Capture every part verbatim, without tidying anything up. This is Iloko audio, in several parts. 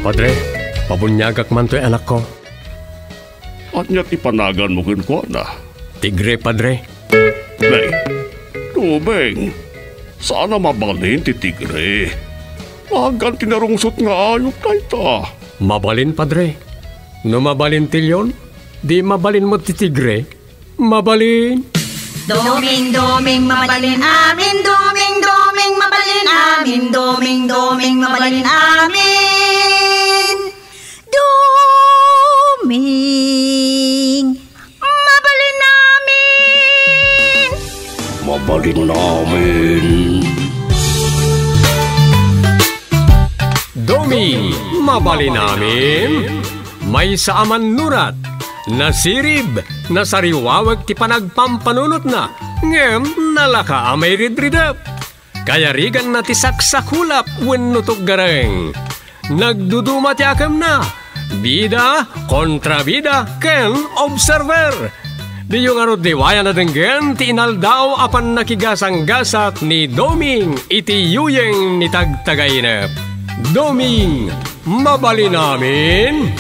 Padre, pabuniagak man toy anakko. Ania ti panaganmo kenkuana? Tigre, Padre. Nay, Doming, saan a mabalin ti tigre. Nagan ti narungsot nga ayup dayta. Mabalin, Padre. No mabalin ti leon, di mabalin met ti tigre. Mabalin. Doming, Doming, mabalin amin. Doming, Doming, mabalin amin. Doming, Doming, mabalin amin. Doming, mabalin amin. Mabalin amin. Doming, mabalin amin. Maysa a mannurat, nasirib, nasariwawek ti panagpampanunotna, ngem nalaka a mairidridep. Kayariganna ti saksakulap wenno tuggareng. Nagduduma ti akemna, bida, kontrabida, ken observer. Diyo ngarud liwayan a denggen ti inaldaw a pannakigasanggasat ni Doming iti yuyeng ni Tagtagainep. Doming, mabalin amin.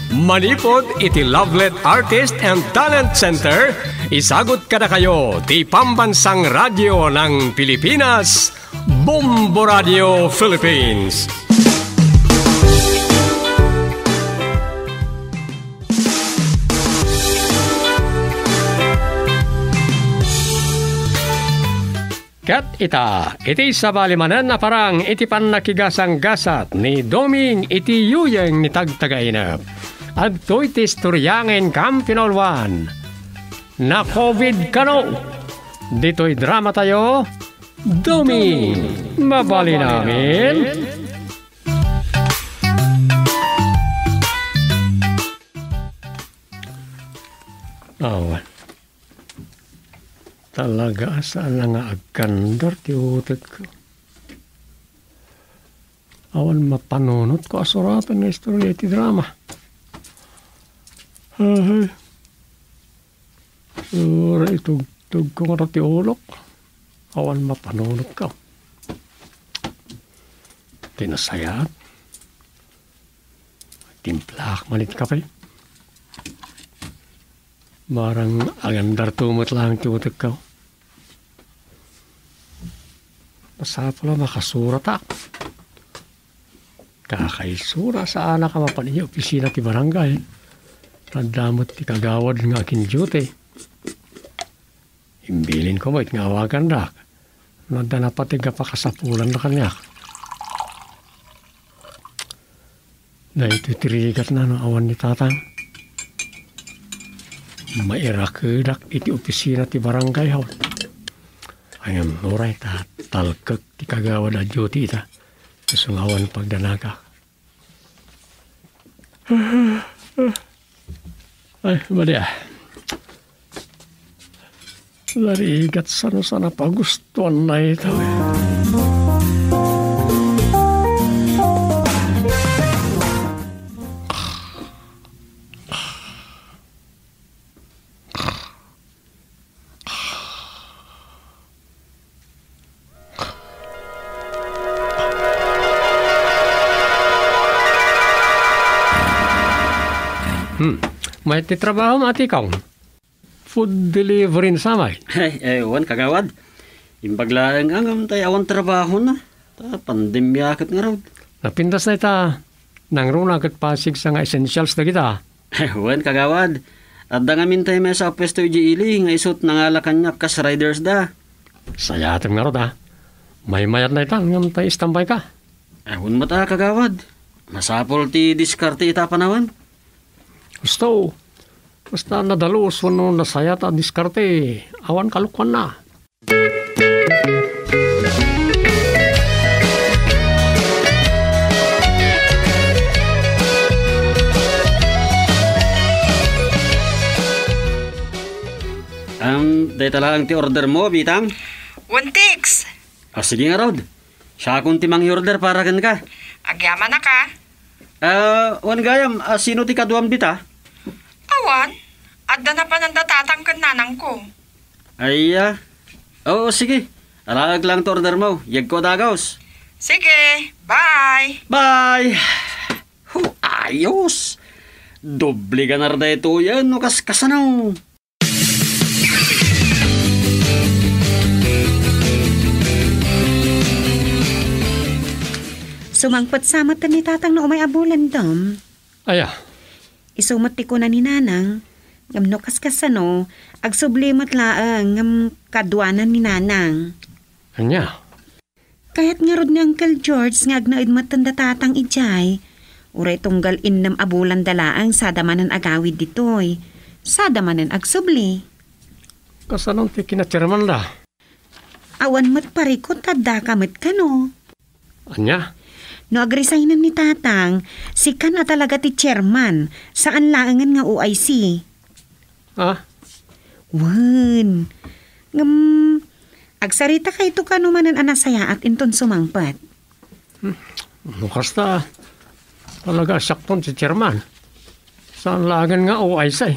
Manipud iti Lovelet Artist and Talent Center, isagut kadakayo ti Pambansang Radyo ng Pilipinas, Bombo Radio Philippines. Ket ita, iti sabali manen a parang iti pannakigasanggasat ni Doming iti yuyeng ni Tagtagainep. Adtoy ti istorya nga inkam pinauluan. Na-covid kano? Ditoy dramatayo, Doming, mabalin amin. Awan. Talaga, saan nga agkandar ti utek. Awan mapanunot ko a suratan nga istorya iti drama. Ahay. Sura itugtog ko nga ti ulok. Awan mapanunot ko. Ti nasayaat. Timplak man iti kape. Marang agandarto met laeng ti utekko. Masapul a makasuratak. Kakaisura, saanak a mapan idiay opisina ti barangay. Adda met ti kagawad nga akin-duty. Imbilinko met nga awagandak no adda napateg a pakasapulanna kaniak. Daytoy ti rigatna no awan ni Tatang. Mairakedak iti opisina ti barangay hall. Ngem uray ta talkek ti kagawad a duty ita, isu nga awan pagdanagak. Ay, madi a. Narigat sano sa napagustuan na ito, eh. Hmm. Mayat ti trabahom, Ate Kong? Food delivery ni samay. Ay, eh, wen, kagawad. Imbag laeng ngem tay awan trabahona. Ta pandemia ket ngarud. Napintas na ita, nangruna ket pasigsa nga essentials dagita. Wen, kagawad. Adda ngamin tay maysa a puesto idiay ili nga isut nangala kaniak kas riders da. Sayatem ngarud, a. Maymayat na ita, ngem tay istambay ka. Awan met a, kagawad. Masapul ti diskarte ita a panawen. Husto. Basta nadalus wenno nasayaat a diskarte, awan kalokuanna. Am, dayta laeng ti order mo, Bitang? One ticks. Ah, sige ngarud. Siakon ti mangi-order para kenka. Agyamanak a. Ah, wen gayam, a sino ti kaduam dita? Awan. Adda napanan da tatang ken nanangko. Ay, a. Oo, sige. Alaek lang ti order mo. Yegko a dagus. Sige. Bye. Bye. Huh. Ayos! Doble ganar daytoyen no kas-, kasano? Sumangpet sa met ni Tatang no umay a bulan, Dom. Aya? Isu met ti kuna ni Nanang, ngem no kaskasano, agsubli met laeng ngem kaduanan ni Nanang. Ania? Kayat ngarud ni Uncle George nga agnaed met dayta a Tatang idiay. Uray tunggal innem a bulanda laeng sada manen agawid ditoy. Sada manen agsubli. Kasano ti kinachairmanda? Awan met parikut ta addaka met kano. Ania? No agresignen ni Tatang, sikan a talaga ti chairman, saan laengen nga O I C. Ah? Wen. Ngem, agsaritaka ito kano manen a nasayaat inton sumangpet. Hmm. No kasta, talaga a siakton ti chairman. Saan laengen nga O I C.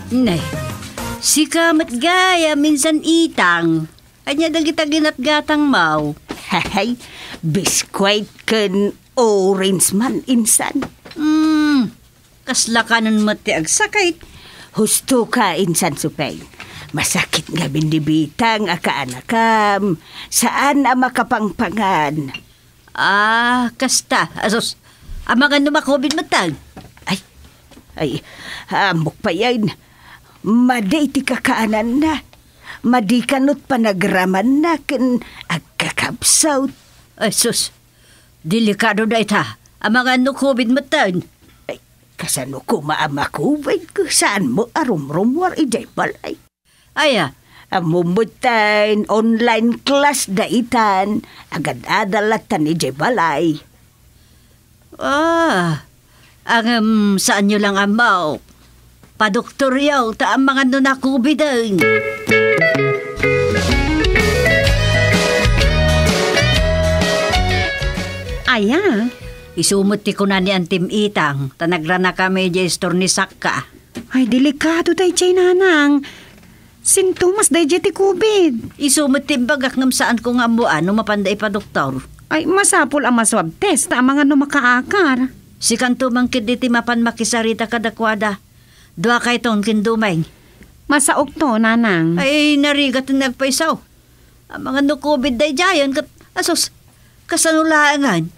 Ne, sika met gayam insan, Itang. Ania dagita ginatgatangmo? Hay, biskuit ken orange man insan. Hmm, kasla kanon met ti agsakit. Husto ka insan, Supeng. Masakit ngamin ni Bitang a kaanakam. Saan a makapangpangan. Ah, kasta. Asus, amangan no makubid met tayo. Ay, ay, ammok payen. Madi ti kakaananna. Madi kanot panagramanna ken agkakabsat. Ay, sus. Delikado dayta. Amangan no kubid met tayo. Ay, kasano koma a makubid ket saanmo a rumrumuar idiay balay? Aya? Ammom met tayo, online class daytan. Agad-adal latta idiay balay. Ah, ngem saanyo lang ammo. Padoktoryo, ta amangan no nakubiden. Aya? Isu met ti kuna ni Antim Itang, ta nagranakami idiay istor ni Sakka. Ay, delikado daydiay, Nanang. Sintomas daydiay ti kubid. Isu met ti imbagak ngem saanko nga ammoan no mapanda ipadoktor. Ay, masapul a ma-swab test ta amangan no makaakar. Sikanto man ketdi ti mapan makisarita kadakuada. Duakayton ken Domeng. Masaokto, Nanang. Ay, narigat ti nagpaisaw. Amangan no kubid daydiayen ket, asus, kasano laengen?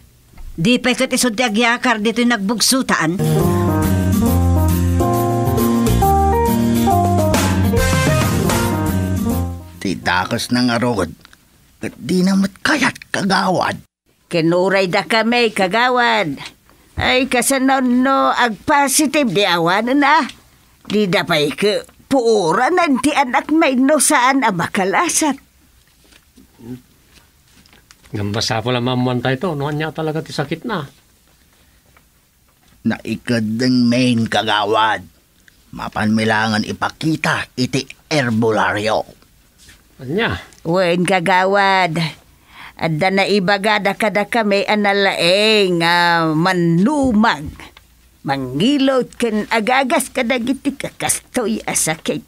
Di pay ket isu ti agyakar ditoy nagbugsotan? Ti dakesna ngarud, ket dina met kayat, kagawad. Ken uray dakami, kagawad. Ay, kasano no agpositive ti awanen, a? Dida pay ket puoranen ti anakmi no saan a makalasat. Ngem masapul a maammoantayto no ania talaga ti sakitna. Naikeddengmin, kagawad. Mapanmi laengen ipakita iti herbolario. Ania? Wen, kagawad. Adda naibagada kadakami a nalaing a mannumag, mangilot ken agagas kadagiti kakastoy a sakit.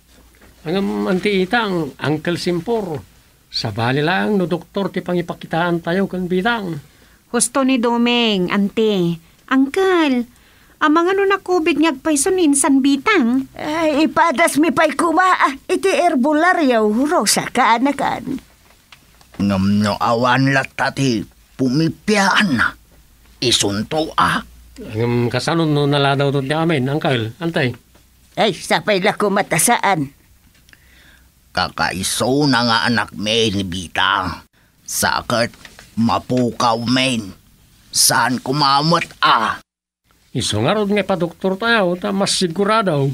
Ngem, Anti Itang, Uncle Simpor, sabali laeng no doktor ti pangipakitaantayo ken Bitang. Husto ni Domeng, Anti. Uncle, amangan no nakubid nga agpayso ni insan Bitang? Ay, ipadasmi pay koma, a, iti herbolario, Rosa, kaanakan. Ngem no awan latta ti pumipiaanna, isunto, a? Ngem kasano no naladawto ti amin, Uncle, Anti? Ay, sapay la koma ta saan. Kakaisuna nga anakmi ni Bitang. Sa ket mapukawmin. Saan koma met, a? Isu ngarud nga ipadoktortayo ta mas sigurado.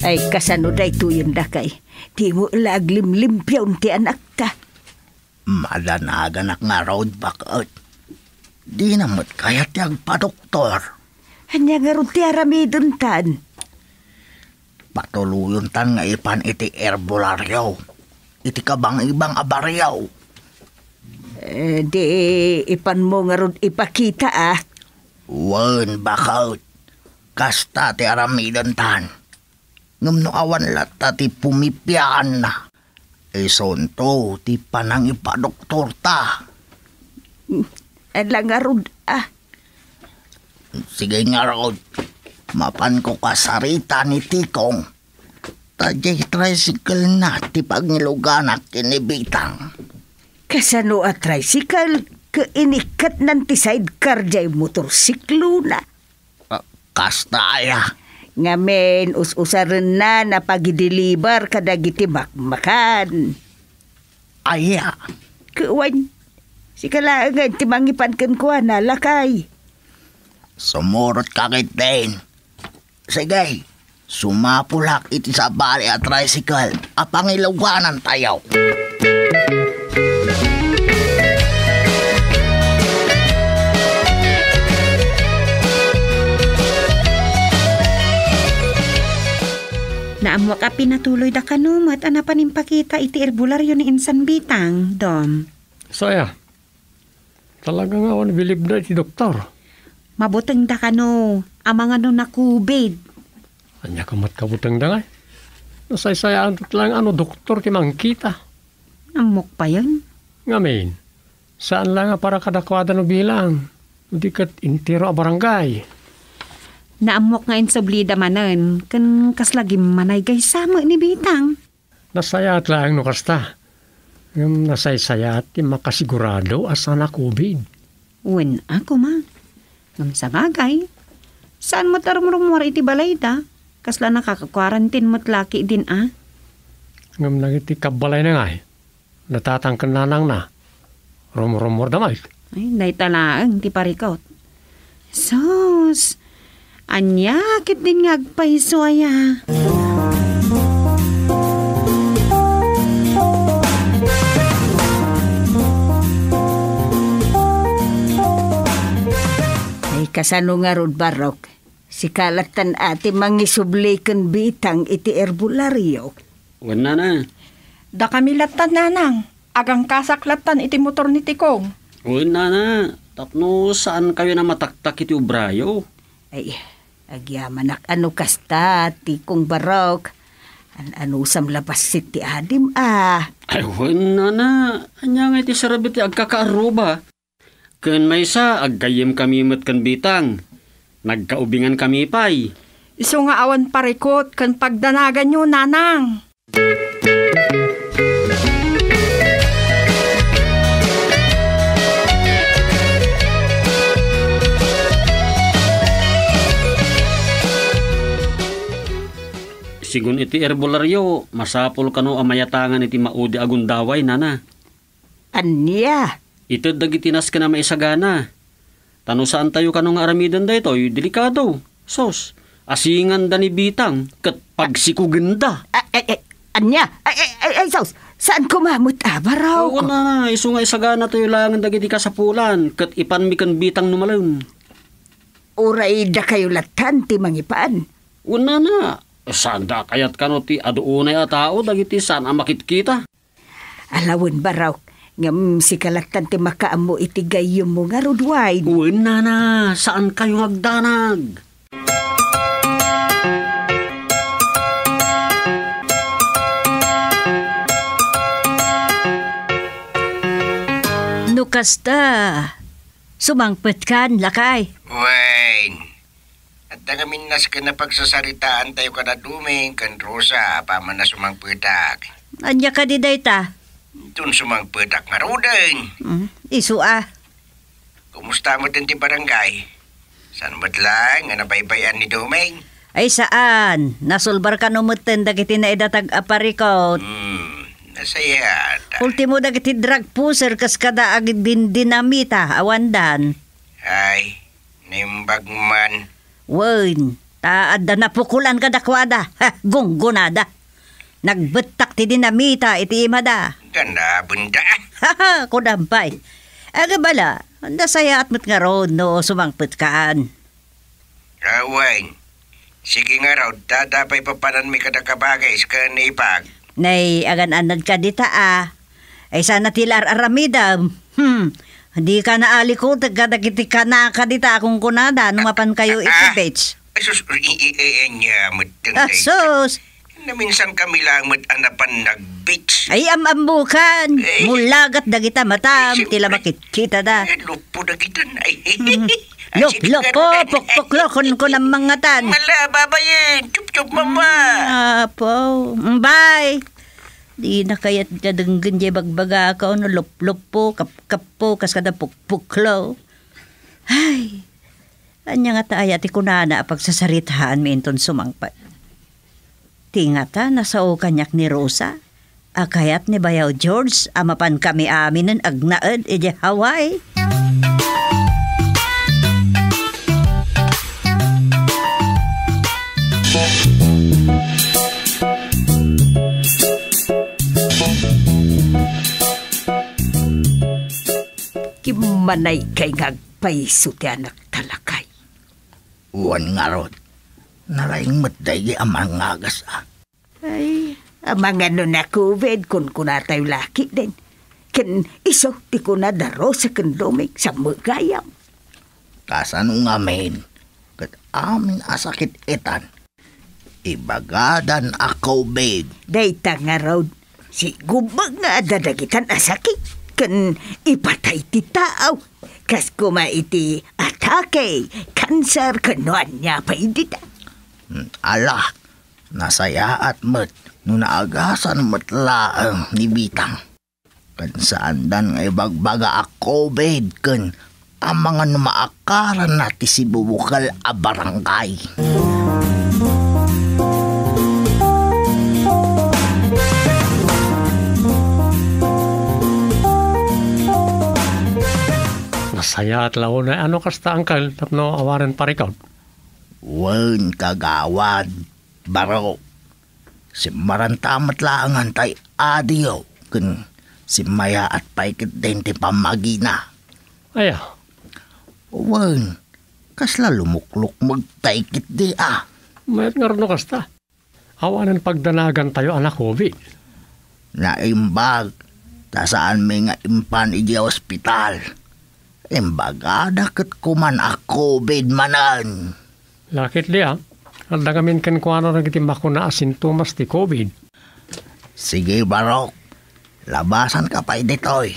Ay, kasano daytoyen, dakay? Dimo la aglimlimpiaw ti anakta. Madanaganak ngarud, baket. Dina met kayat ti agpadoktor. Ania ngarud ti aramidentan? Patuluyontan nga ipan iti herbolario. iti kabangibang a barrio. Eh, di ipanmo ngarud ipakita, a? Wen, baket. Kasta ti aramidentan. Ngem no awan latta ti pumipiaanna, isunto ti panangipadoktorta. Ala ngarud, a. Sige ngarud, mapanko kasarita ni Tikong. Ta diay tricycle-na ti pangiluganak ken ni Bitang. Kasano a tricycle? Ket inikkatnan ti sidecar diay motorsiklona. Ah, kasta aya. Ngamin, us-usarenna a pagideliver kadagiti makmakan. Aya. Ket wen, sika laengen ti mangipan kenkuana, lakay. Sumurotka ketdin. Sige, sumapulak iti sabali a tricycle a pangiluganantayo. Naammoak a pinatuloyda kano met a napan impakita iti herbolario ni Insan Bitang, Dom. Saya, talaga nga awan bilibda iti doktor. Mabutengda kano, amangan no na-covid. Ania ka met kabutengda ngay? Nasaysayaat laeng a no doktor ti mangkita. Ammok payen. Ngamin, saan laeng a para kadakuada no bilang, no di ket entero a barangay. Naammoak nga insublida manen, ken kasla gimmanay gaysa met ni Bitang. Nasayaat laeng no kasta. Ngem nasaysayaat ti makasigurado a saan a covid. Wen a koma. Ngem sabagay, saan met a rumrumuar iti balayda. Kasla nakaka-quarantine met la ketdin a. Ngem dagiti kabbalayna ngay, ni Tatang ken Nanangna, rumrumuarda met. Ay, dayta laeng ti parikut. Sus, ania ketdin nga agpayso aya? Ay, kasano ngarud, Barok? Sika lattan a ti mangisubli ken Bitang iti herbolario. Wen, nana. Dakami lattan, nanang. Agangkasak lattan iti motor ni Tikong. Wen, nana. Tapno saankayon a mataktak iti obrayo. Ay, agyamanak a no kasta, Tikong Barok. An-anusam la bassit ti adim a. Ay, wen, nana. Ania ngay ti serbio ti agkakaarruba? Ken maysa, aggayyemkami met ken Bitang. Nagkaubingankami pay. Isu nga awan parikut ken pagdanaganyo, nanang. Sigun iti herbolario, masapul kano a mayatangan iti maudi a gundaway, nana. Ania? Ited dagiti nasken a maisagana. Ta no saantayo kano nga aramiden daytoy, delikado. Sus, asinganda ni Bitang ket pagsikugenda. A-, ay, ay, ania? Ay, ay, ay, ay, sus, saan koma met a, Barok? Wen, nana, isu nga isaganatayo laengen dagiti kasapulan ket ipanmi ken Bitang no malem. Uray dakayo lattan ti mangipan. Wen, nana, saanda a kayat kano ti adu unay a tao dagiti saan a makitkita. Ala wen, Barok, ngem sika lattan ti makaammo iti gayyemmo ngarud, Wayne. Wen, nana, saankayo nga agdanag. No kasta, sumangpetkan, lakay. Wayne, adda ngamin nasken a pagsasaritaantayo kada Doming ken Rosa apaman a sumangpetak. Ania kadi dayta? Inton sumangpetak ngaruden. Mm, isu a. Kumusta met ti barangay? Saan met laeng nga nabaybay-an ni Doming? Ay, saan. Nasulbar kano metten dagiti naidatag a parikut. Hmm, nasayaat. Ultimo dagiti drug pusher kas kada agdindinamita, awandan. Ay, naimbag man. Wen, ta adda napukolan kadakuada. Ha, gunggonada. Nagbettak ti dinamita iti imada. Ganabenda. Haha, kunam pay. Aga bala, nasayaat met ngarud no sumangpetkan. Awan. Sige ngarud, ta adda pay papananmi kada kabagis ken ipag. Nay, agan-anad ka dita, a. Ay, sana ti la ar-aramidem. Hmm. Dika naalikutek kadagiti kanaka dita a kunkunada no mapankayo iti beach. Ay, sus, i-, i-, i-, anya met dayta. Ah, sus! Naminsan kami lang met a napan nag-beach. Ay, am-ammokan. Eh. Mulagat dagita matam, Ay, ti la siyempre. Makitkitada. Eh, lupo dagitan. Ay. Hmm. Ay, Lup, sige, lupo, pukpuklo, kunkunam mangngatan. Mala, babayen. Chup, chup, mama. Ah, apo. Bye. Dina kayat nga denggen jay bagbagak, no, lup, lupo, kap, kappo, kas kada pukpuklo. Ay, ania ngata aya ti kunana a pagsasaritaanmi inton sumangpet? Ti ngata, nasao kaniak ni Rosa a kayat ni Bayaw George a mapankami aminen agnaed idiay Hawaii. Kimmanaykay nga agpayso ti anak ta lakay. Wen ngarud, nalaing met daydi a mangagas, a. Ay, amangan no na-covid, kunkunatayo lakiden. Ken isu ti kuna da Rosa ken Doming, sa gayam. Kasano ngamin, ket amin a sakit itan, ibagadan a COVID. Dayta ngarud, sigubag nga adda dagitan a sakit, ken ipatay ti tao. Kas koma iti atake, kanser, ken no ania pay dita. Hmm, ala, nasayaat met no naagasan met laeng ni Bitang. Ken saandan nga ibagbaga a COVID ken amangan no maakaranna ti sibubukel a barangay. Nasayaat la unay a no kasta, Uncle, tapno awanen parikut. Wen, Kagawad, baro. Simmaranta met laengen tay adiyo ken simmayaat pay ketdin ti pammagina. Aya? Wen, kasla lumuklukmeg tay ketdi a. Mayat ngarud no kasta. Awanen pagdanagantayo a na-COVID. Naimbag, ta saanmi nga impan idiay ospital. Imbagada ket koma a COVID manen. Lakit di a, adda ngamin kenkuana dagiti makuna a sintomas ti COVID. Sige, Barok. Labasanka pay ditoy.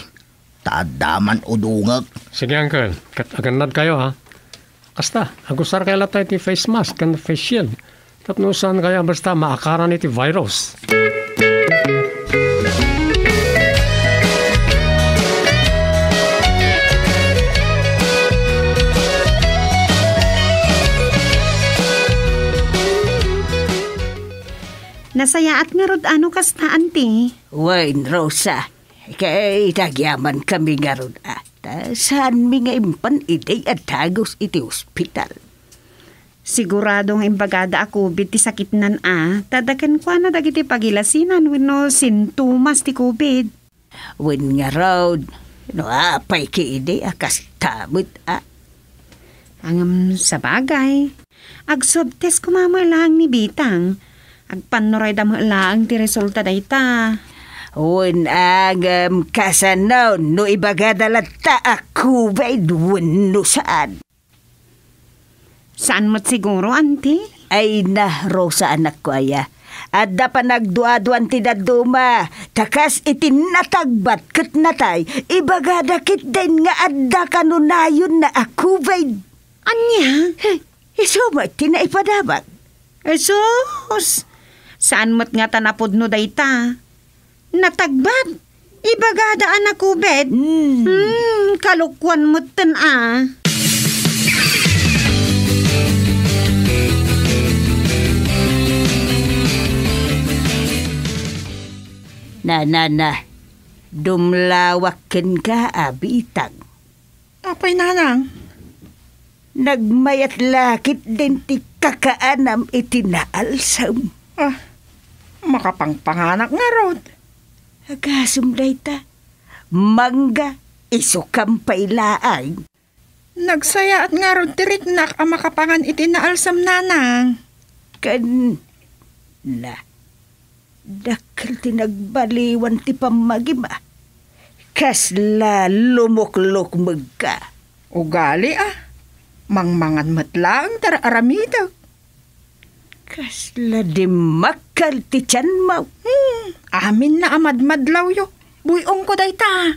Ta adda man udongek. Sige, Uncle. Ket agannadkayo, ha? Kasta, agusarkayo latta iti face mask ken face shield. Tapno saankayo a basta maakaran iti virus. Nasayaat ngarud a no kasta, Auntie. Wen, Rosa. Kay nagyamankami ngarud a, ta saanmi nga impan idi a dagus iti ospital. Sigurado nga imbagada a COVID ti sakitnan a, ta adda kenkuana dagiti pagilasinan wenno sintomas ti COVID. Wen ngarud, no apay ki idi a kasta met a. Ngem sabagay, agswab test koma met laeng ni Bitang. Agpannurayda met laeng ti resulta dayta. Wen a, ngem kasano no ibagada latta a COVID wenno saan? Saan met siguro, Auntie? Ay na, Rosa, anakko aya. Adda panagduaduan ti dadduma, ta kas iti natagbat ket natay, ibagada ketdin nga adda kanunayonna a COVID. Ania? He, isu met ti naipadabag. Jesus! Saan met ngata napudno dayta? Natagbat? Ibagada a na-COVID? Hmm. Hmm, kalokuan metten a. Na, na, na. Dumlawak kenka a Bitang. Apay, nanang? Nagmayat la ketdin ti kakaanam iti naalsem. Ah, makapangpanganak ngarud. Agasem dayta. Mangga, isukam pay laeng. Nagsayaat ngarud ti riknak a makapangan iti naalsem, nanang. Ken, na, Dakkel ti nagbaliwan ti pammagim, a. Kasla lumuklukmegka. Ugali, a. Mangmangan met laeng ti ar-aramidek. Kasla dimmakkel ti tianmo. Hmm, aminna a madmadlawyo. Buy-ongko dayta.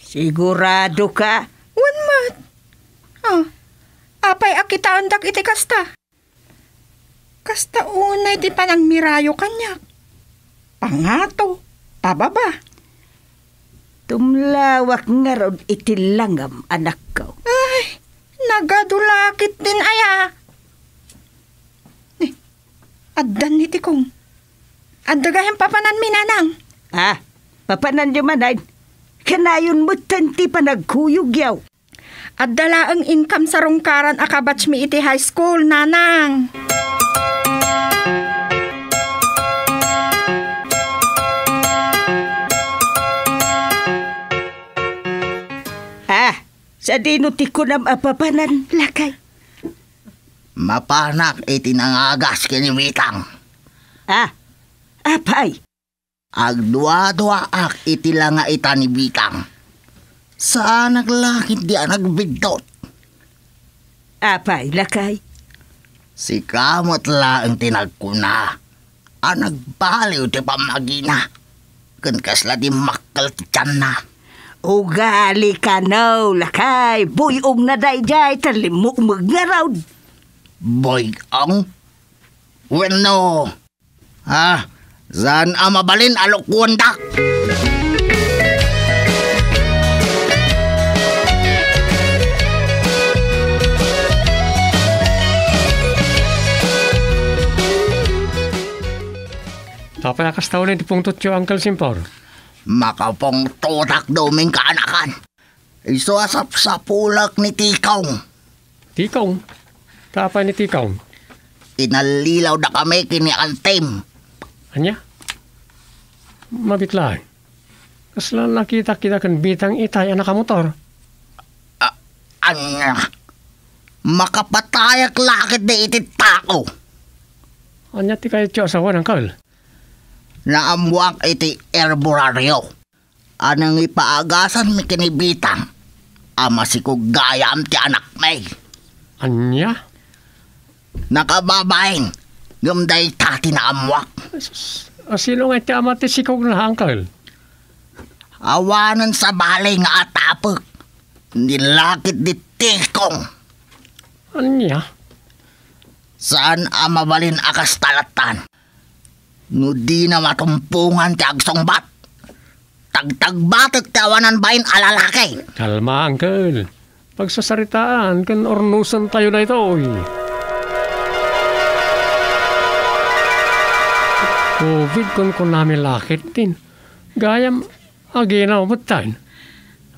Siguradoka? Wen met. Ah, apay a kitaendak iti kasta? Kasta unay ti panangmirayo kaniak. Pangato, pababa. Tumlawak ngarud iti langam, anakko. Ay, nagadu la ketdin aya. Eh, addan ni Tikong. Adda gayam papananmi, nanang. Ah, papananyo manen. Kanayon metten ti panagkuyogyo. Adda laeng income sarungkaran a kabatchmi iti high school, nanang. Ah, sadino ti kunam a papanan, lakay? Mapanak iti nangagas ken ni Bitang. Ah, apay? Agduaduaak iti langa ita ni Bitang. Saanak la ketdi a nagbiddut. Apay, lakay? Sika met laeng ti nagkuna a nagbaliw ti pammagina ken kasla dimmakkel ti tianna. Ugali kano, lakay. Buy-ongna daydiay ta limmukmeg ngarud. Buy-ong? Wenno, ah, saan a mabalin a lukuandak? Apay a kasta unay ti pungtotyo, Uncle Simpor? Makapungtotak, Doming, kaanakan. Isu a sapsapulek ni Tikong. Tikong? Apay ni Tikong? Inallilaw dakami ken ni Antim. Ania? Mabiit laeng. Kasla nakitak ida ken Bitang itay a nakamotor. A-, ania? Makapatayak la ketdi iti tao. Ania ti kayatyo a sawen, Uncle? Naammoak iti herbolario a nangipaagasanmi ken ni Bitang a masikog gayam ti anakmi. Ania? Nakababain, ngem dayta ti naammoak. Sus, a, sino nga ti ama ti sikogna, Uncle? Awanen sabali nga atapek. Ni la ketdi Tikong. Ania? Saan a mabalin a kasta lattan. No dina matumpongan ti agsungbat, tagtagbatek ti awanan bain a lalaki. Kalma, Uncle. Pagsasaritaan ken urnosentayo daytoy. Covid kunkunami la ketdin. Gayam aginaw metten.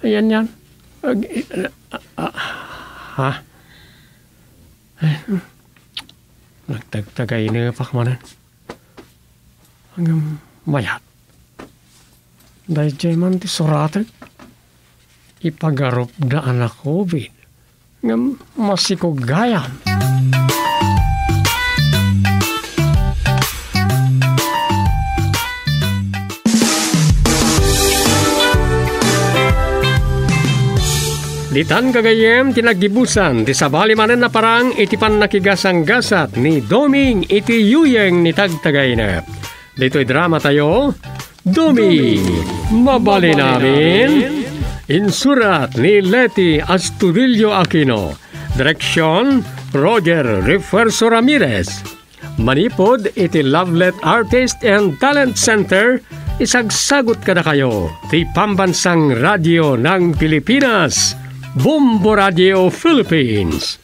Ayan yan. Ag-, a-, a-, ha? Ay, hmm. Nagtagtagainepak manen. Ngem mayat. Daydiay man ti suratek. Ipagarupda a na-covid. Ngem masikog gayam. Ditan gagayyem ti naggibusan ti sabali manen a parang iti pannakigasanggasat ni Doming iti yuyeng ni Tagtagainep. Ditoy drama tayo, Doming, Mabalin Amin. Insurat ni Leti Astudillo Aquino. Direksyon, Roger Refuerzo Ramirez. Manipud iti Lovelet Artist and Talent Center, isagsagut kadakayo ti Pambansang Radio ng Pilipinas, Bombo Radio Philippines.